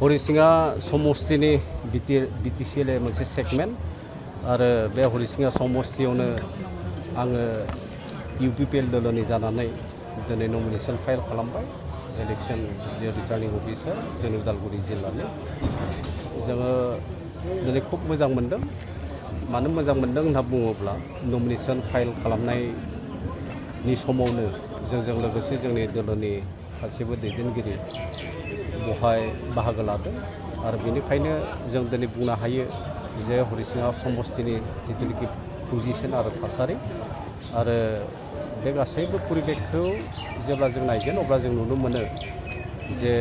हरिसिङा समस्तिनि बिटिसिएल मोनसे सेगमेन्ट आरो बे हरिसिङा समस्तियावनो आङो इउपिपिएल दोलोनि जानानै दिनै नमिनेसन फाइल खालामबाय इलेक्सन रिटार्निं अफिसार जोंनि उदालगुरि जिल्लानि जोङो दिनै खुब मोजां मोनदों मानो मोजां मोनदों होनना बुङोब्ला नमिनेसन फाइल खालामनायनि समावनो जोंजों लोगोसे जोंनि दोलोनि गासैबो दैदेनगिरि बहाय बाहागो लादों आरो बेनिखायनो जों दिनै बुंनो हायो जे हरिसिङा समस्तिनि जिथुनिखि पजिसन आरो थासारि आरो बे गासैबो परिबेखखौ जेब्ला जों नायगोन अब्ला जों नुनो मोनो जे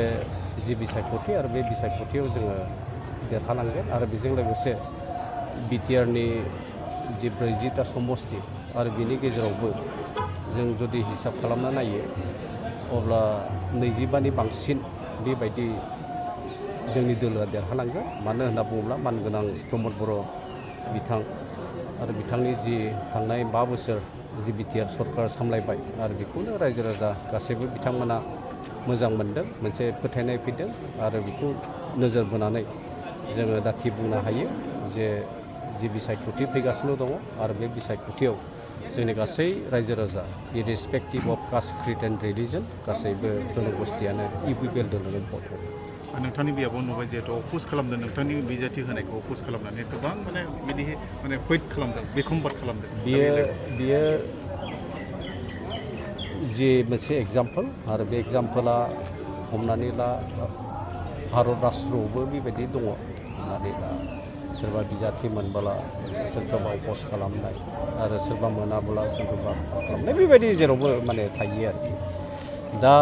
जि बिसायख'थि आरो बे बिसायख'थियाव जोङो देरहानांगोन आरो बेजों लोगोसे बिटिआरनि जि 40टा समस्ति आरो बिनि गेजेरावबो जों जुदि हिसाब खालामना नायो अब्ला 25नि बांसिन बेबायदि जोंनि दोलोआ देरहानांगोन मानो होनना बुङोब्ला मानगोनां प्रमद बर' बिथां आरो बिथांनि जि थांनाय 5 बोसोर जि बिटिआर सरकार सामलायबाय आरो बेखौनो रायजो राजा गासैबो बिथांमोना मोजां मोनदों मोनसे फोथायनाय फैदों आरो बेखौ नोजोर बोनानै जोङो दाखि बुंनो हायो जे जि बिसायख'थि फैगासिनो दङ आरो बे बिसायख'थियाव जोंनि गासै रायजो राजा irrespective of caste creed and religion गासैबो जनगोष्ठियानो इउपिपिएल दोलोनो भट होदों। नोंथांनि बियाबाव नुबाय जिहेतु अपोज खालामदों नोंथांनि बिजाथि होनायखौ अपोज खालामनानै गोबां बिदि फैट खालामदों बेखम्बाद खालामदों बियो जि मोनसे एग्जाम्पल आरो बे एग्जाम्पला हमनानै ला भारत राष्ट्रआवबो बेबायदि दङ हमनानै ला सोरबा बिजाथि मोनबोला सोरखौबा अपोज खालामनाय आरो सोरबा मोनाब्ला सोरखौबा खालामनाय बेबायदि जेरावबो थायो आरोखि दा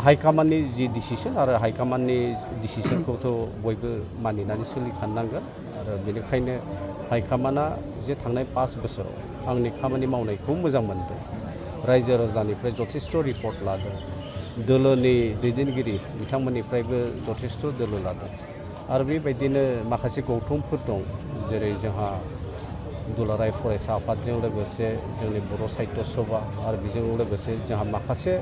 हाइकामान्डनि जि डिसिसन आरो हाइकामान्डनि डिसिसनखौथ' बयबो मानिनानै सोलिखानांगोन आरो बेनिखायनो हाइकामान्डआ जे थांनाय 5 बोसोराव आंनि खामानि मावनायखौ मोजां मोनदों रायजो राजानिफ्राय जथेस्थ' रिपर्ट लादों दोलोनि दैदेनगिरि बिथांमोननिफ्रायबो जथेस्थ' दोलो लादों आरो बेबायदिनो माखासे गौथुमफोर दं जेरै जोंहा दुलाराय फरायसा आफादजों लोगोसे जोंनि बर' साहित्य सभा आरो बेजों लोगोसे जोंहा माखासे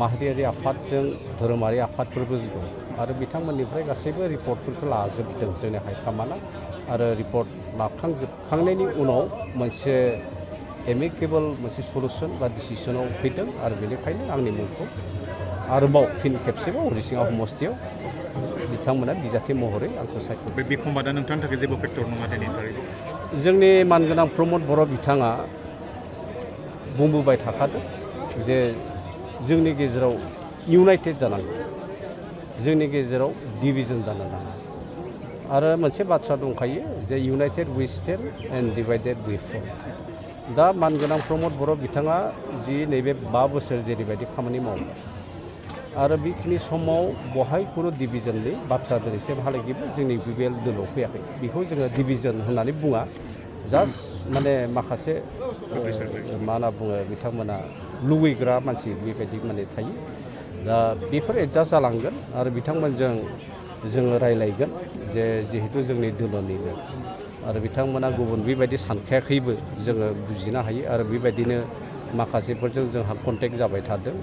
माहारियारि आफादजों धोरोमारि आफादफोरबो दं आरो बिथांमोननिफ्राय गासैबो रिपर्टफोरखौ लाजोबदों जोंनि हाइकामान्डआ आरो रिपर्ट लाखांजोबखांनायनि उनाव मोनसे एमिकेबल मोनसे सलुसन बा डिसिसनाव फैदों आरो बेनिखायनो आंनि मुंखौ आरोबाव फिन खेबसेबाव हरिसिङा समस्तियाव बिथांमोना बिजाथि महरै आंखौ सायख'दों। बे बिखम्बादा नोंथांनि थाखाय जेबो फेक्टर नङा दिनै थारिखआव जोंनि मानगोनां प्रमद बर' बिथाङा बुंबोबाय थाखादों जे जोंनि गेजेराव इउनाइटेड जानांगौ जोंनि गेजेराव डिभिजन जानो नाङा आरो मोनसे बाथ्रा दंखायो जे united we stand and divided we fall दा मानगोनां प्रमद बर' बिथाङा जि नैबे 5 बोसोर जेरैबायदि खामानि मावबाय आरो बेखिनि समाव बहाय खुनु डिभिजननि बाथ्रा दिनैसिमहालागैबो जोंनि इउपिपिएल दोलोआव फैयाखै बेखौ जोङो डिभिजन होननानै बुङा जास्ट माखासे मा होनना बुङो बिथांमोना लुबैग्रा मानसि बेबायदि थायो दा बेफोर एडजास्ट जालांगोन आरो बिथांमोनजों जोङो रायलायगोन जे जिहेतु जोंनि दोलोनिनो आरो बिथांमोना गुबुन बेबायदि सानखायाखैबो जोङो बुजिनो हायो आरो बेबायदिनो माखासेफोरजों जोंहा कन्टेक्ट जाबाय थादों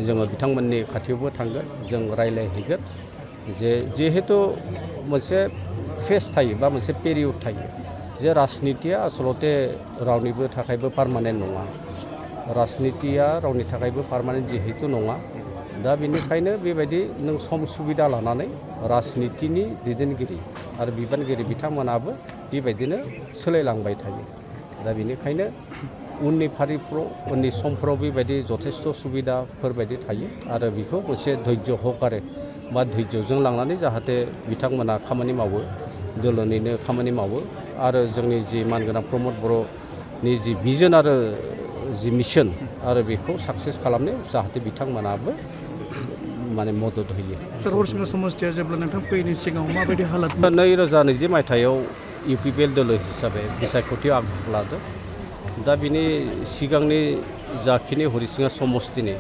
जोङो बिथांमोननि खाथियावबो थांगोन जों रायलायहैगोन जे जिहेतु मोनसे फेस थायो बा मोनसे पेरियड थायो जे राजनितिया आसलते रावनिबो थाखायबो पार्मानेन्ट नङा राजनितिया रावनि थाखायबो पार्मानेन्ट जिहेतु नङा दा बेनिखायनो बेबायदि नों सम सुबिदा लानानै राजनितिनि दैदेनगिरि आरो बिबानगिरि बिथांमोनाबो बेबायदिनो सोलायलांबाय थायो दा बेनिखायनो उननि फारिफ्राव उननि समफ्राव बेबायदि जथेस्थ' सुबिदाफोरबायदि थायो आरो बेखौ मोनसे धैर्य हकारे बा धैर्यजों लांनानै जाहाथे बिथांमोना खामानि मावो दोलोनिनो खामानि मावो आरो जोंनि जि मानगोनां प्रमद बर'नि जि भिजन आरो जि मिशन आरो बेखौ साक्सेस खालामनायाव जाहाथे बिथांमोनाबो मदद होयो। सार हरिसिङा समस्तिया जेब्ला नोंथां फैनायनि सिगाङाव माबायदि हालात 2020 मायथाइयाव इउपिपिएल दोलो हिसाबै बिसायख'थियाव आं लादों दा बिनि सिगांनि जाखिनि हरिसिङा समस्तिनि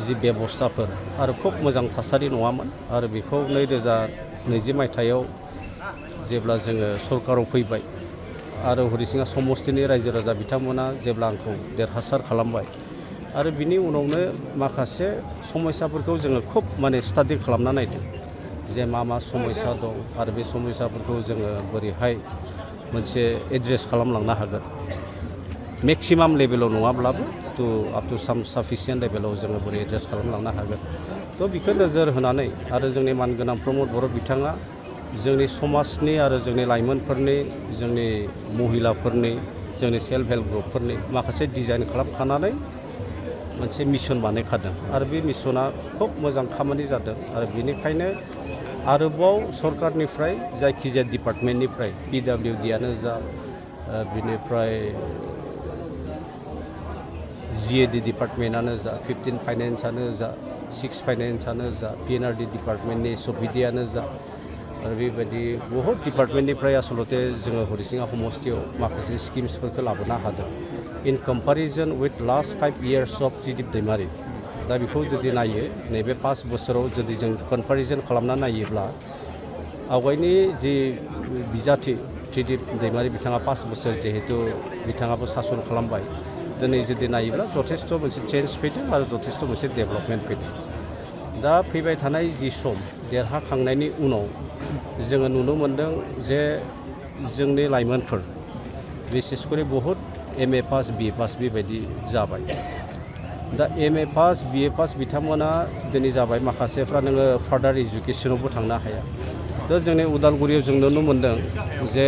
जि बेबस्थाफोर आरो खुब मोजां थासारि नङामोन आरो बेखौ 2020 मायथाइयाव जेब्ला जोङो सरकाराव फैबाय आरो हरिसिङा समस्तिनि रायजो राजा बिथांमोना जेब्ला आंखौ देरहासार खालामबाय आरो बिनि उनावनो माखासे समस्याफोरखौ जोङो खुब स्टाडि खालामना नायदों जे मा समस्या दं आरो बे समस्याफोरखौ जोङो बोरैहाय मोनसे एड्रेस खालामलांनो हागोन मेक्सिमाम लेभेलाव नङाब्लाबो आप टु साम साफिसियेन्ट लेभेलाव जोङो बोरै एड्रेस खालामलांनो हागोन थ' बेखौ नोजोर होनानै आरो जोंनि मानगोनां प्रमद बर' बिथाङा जोंनि समाजनि आरो जोंनि लाइमोनफोरनि जोंनि महिलाफोरनि जोंनि सेल्फ हेल्प ग्रुपफोरनि माखासे डिजाइन खालामखानानै मोनसे मिशन बानायखादों आरो बे मिशना खोब मोजां खामानि जादों आरो बेनिखायनो आरोबाव सरकारनिफ्राय जायखिजाया डिपार्टमेन्टनिफ्राय PWDआनो जा बिनिफ्राय GAD डिपार्टमेन्टआनो जा 15 फाइनेन्सआनो जा 6 फाइनेन्सआनो जा PNRD डिपार्टमेन्टनि सबिडियानो जा आरो बेबायदि बहुत डिपार्टमेन्टनिफ्राय आसलते जोङो हरिसिङा समस्थियाव माखासे स्किम्सफोरखौ लाबोनो हादों in comparison with last 5 years of Tridip Daimari दा बेखौ जुदि नायो नैबे 5 बोसोराव जुदि जों कम्पेरिजन खालामना नायोब्ला आवगायनि जि बिजाथि त्रिदिप दैमारी बिथाङा 5 बोसोर जिहेतु बिथाङाबो सासन खालामबाय दिनै जुदि नायोब्ला जथेस्थ मोनसे चेन्ज फैदों आरो जथेस्थ मोनसे डेभेलपमेन्ट फैदों दा फैबाय थानाय जि सम देरहाखांनायनि उनाव जोङो नुनो मोन्दों जे जोंनि लाइमोनफोर बिसेसकरि बहुत MA पास BA पास बेबायदि जाबाय दा MA पास BA पास बिथांमोना दिनै जाबाय माखासेफ्रा नोङो फार्दार इडुकेसनावबो थांनो हाया दा जोंनि उदालगुरियाव जों नुनो मोन्दों जे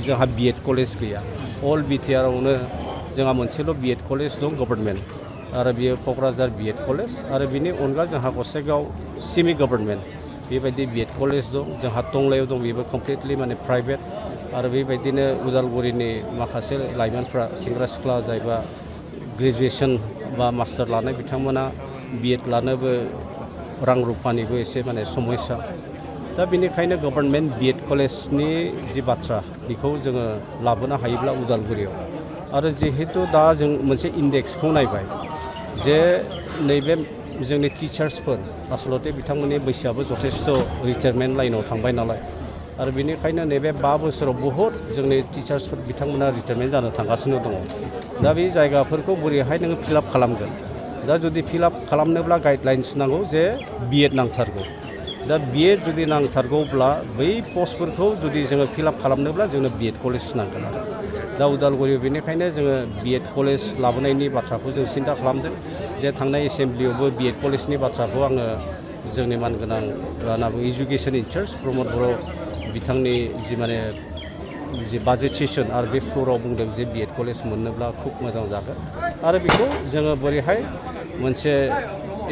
जोंहा BEd कलेज गैया अल BTRआवनो जोंहा मोनसेल' BEd कलेज दं गभर्नमेन्ट आरो बियो क'क्राझार BEd कलेज आरो बिनि अनगा जोंहा गसाइगाव सेमि गभर्नमेन्ट बेबायदि BEd कलेज दं जोंहा टंलायाव दं बेबो कमप्लिटलि माने प्राइभेट आरो बेबायदिनो उदालगुरिनि माखासे लाइमोनफ्रा सेंग्रा सिख्ला जायबा ग्रेजुएसन बा मास्टार लानाय बिथांमोना BEd लानोबो रां रुफानिबो एसे माने समस्या दा बेनिखायनो गभर्नमेन्ट BEd कलेजनि जि बाथ्रा बेखौ जोङो लाबोनो हायोब्ला उदालगुरियाव आरो जिहेतु दा जों मोनसे इन्डेक्सखौ नायबाय जे नैबे जोंनि टिचार्सफोर आसलते बिथांमोननि बैसोआबो जथेस्थ रिटायारमेन्ट लाइनाव थांबाय नालाय आरो बेनिखायनो नैबे 5 बोसोराव बहुत जोंनि टिचार्सफोर बिथांमोना रिटायारमेन्ट जानो थांगासिनो दङ दा बे जायगाफोरखौ बोरैहाय नोङो फिलआप खालामगोन दा जुदि फिलआप खालामनोब्ला गाइडलाइन्स नांगौ जे BEd नांथारगौ दा BEd जुदि नांथारगौब्ला बै पस्टफोरखौ जुदि जोङो फिलआप खालामनोब्ला जोंनो BEd कलेज नांगोन आरो दा उदालगुरियाव बेनिखायनो जोङो BEd कलेज लाबोनायनि बाथ्राखौ जों सिन्था खालामदों जे थांनाय एसेम्ब्लियावबो BEd कलेजनि बाथ्राखौ आङो जोंनि मानगोनां होनना बुङो इडुकेसन इनचार्ज प्रमद बर' बिथांनि जि माने जि बाजेट सेसन आरो बे फ्ल'राव बुंदों जे BEd कलेज मोननोब्ला खुब मोजां जागोन आरो बेखौ जोङो बोरैहाय मोनसे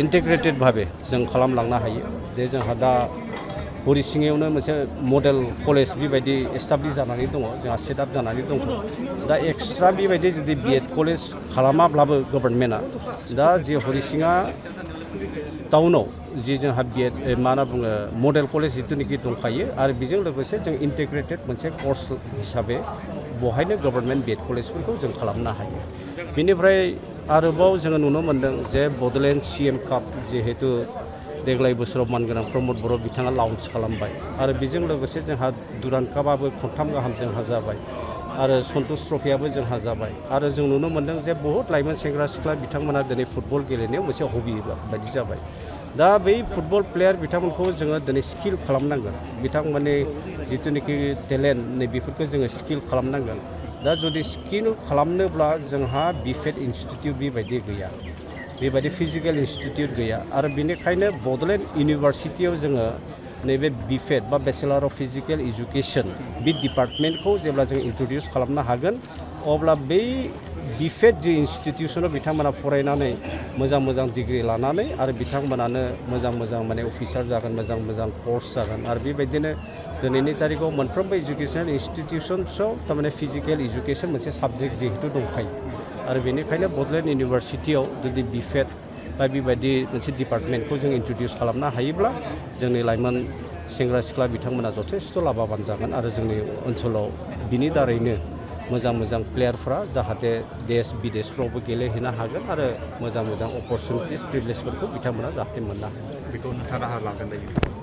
इन्टिग्रेटेड भाबे जों खालामलांनो हायो जे जोंहा दा हरिसिङायावनो मोनसे मडेल कलेज बेबायदि एस्टाब्लिश जानानै दङ जोंहा सेटआप जानानै दङ दा एक्सट्रा बेबायदि जुदि BEd कलेज खालामाब्लाबो गभर्नमेन्टआ दा जि हरिसिङा टाउनाव जि जोंहा BEd मा होनना बुङो मडेल कलेज जिथुनिखि दंखायो आरो बेजों लोगोसे जों इन्टिग्रेटेड मोनसे कर्स हिसाबै बहायनो गभर्नमेन्ट BEd कलेजफोरखौ जों खालामनो हायो बेनिफ्राय आरोबाव जोङो नुनो मोन्दों जे बड'लेण्ड CM काप जिहेतु देग्लाय बोसोराव मानगोनां प्रमद बर' बिथाङा लन्च खालामबाय आरो बेजों लोगोसे जोंहा दुरान्ड कापआबो खनथाम गाहाम जोंहा जाबाय आरो सन्तोष ट्रफियाबो जोंहा जाबाय आरो जों नुनो मोन्दों जे बहुत लाइमोन सेंग्रा सिख्ला बिथांमोना दिनै फुटबल गेलेनायाव मोनसे हबि बायदि जाबाय दा बै फुटबल प्लेयार बिथांमोनखौ जोङो दिनै स्किल खालामनांगोन बिथांमोननि जिथुनिखि टेलेन्ट नैबेफोरखौ जोङो स्किल खालामनांगोन दा जुदि स्किल खालामनोब्ला जोंहा BPhET इनस्टिटिउट बेबायदि गैया बेबायदि फिजिकेल इनस्टिटिउट गैया आरो बेनिखायनो बड'लेण्ड इउनिभारसिटियाव जोङो नैबे BPhET बा बेचेलर अफ फिजिकेल इडुकेसन बे डिपार्टमेन्टखौ जेब्ला जों इन्ट्रडिउस खालामनो हागोन अब्ला बै BPhET जि इनस्टिटिउसनाव बिथांमोना फरायनानै मोजां मोजां डिग्रि लानानै आरो बिथांमोनानो मोजां मोजां माने अफिसार जागोन मोजां मोजां कर्स जागोन आरो बेबायदिनो दिनैनि तारिखाव मोनफ्रोमबो इडुकेसनेल इनस्टिटिउसन्सआव थारमाने फिजिकेल इडुकेसन मोनसे साबजेक्ट जिहेतु दंखायो आरो बेनिखायनो बड'लेण्ड इउनिभारसिटियाव जुदि BPhET बा बेबायदि मोनसे डिपार्टमेन्टखौ जों इन्ट्रडिउस खालामनो हायोब्ला जोंनि लाइमोन सेंग्रा सिख्ला बिथांमोना जथेस्थ' लाभाबान जागोन आरो जोंनि ओनसोलाव बिनि दारैनो मोजां मोजां प्लेयारफ्रा जाहाथे देश बिदेशफ्रावबो गेलेहैनो हागोन आरो मोजां मोजां अपरचुनिटिस प्रिभिलेजफोरखौ बिथांमोना जाहाथे मोननो हागोन बेखौ नोंथाङा लागोन दायो